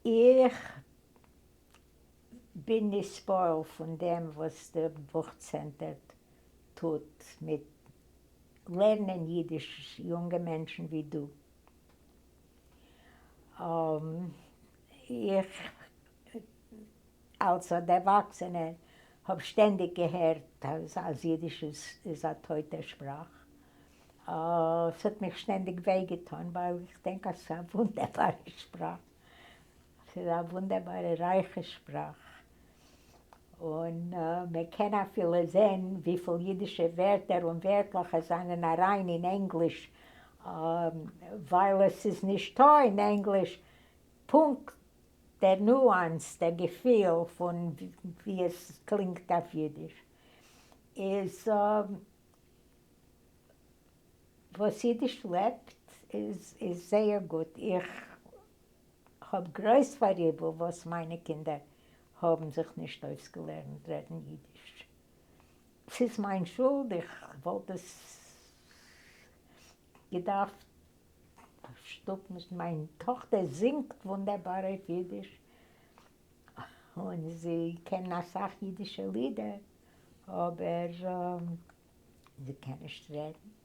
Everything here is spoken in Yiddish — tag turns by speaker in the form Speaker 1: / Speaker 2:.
Speaker 1: איך בין נתפעל פון דעם וואס דער בוך צענטער טוט מיט לערנען אידיש יונגע מענטשן ווי דו. איך אלס א דערוואקסענער האב שטענדיג געהערט אז אידיש איז א טויטע שפראך. ס'האט מיך שטענדיג וויי געטאן ווייל איך דענק אז ס'איז א וואונדערבארע שפראך. ס'איז א וואונדערבארע רייכע שפראך. און מען קען אפילו זען וויפיל אידישע ווערטער און ווערטלעך עס זענען אריין אין ענגליש, ווייל עס איז נישטא אין ענגליש פונקט דער nuance, דער געפיל פון ווי עס קלינגט אויף אידיש. איז וואס אידיש לעבט איז זייער גוט. איך האב גרויס פאראיבל וואס מיינע קינדער האבן זיך נישט אויסגעלערנט רעדן אידיש. ס'איז מיין שולד, איך וואלט עס געדארפט שטופן. מיין טאכטער זינגט וואונדערבאר אויף אידיש, און זי קען אסאך אידישע לידער, אבער זי קען נישט רעדן.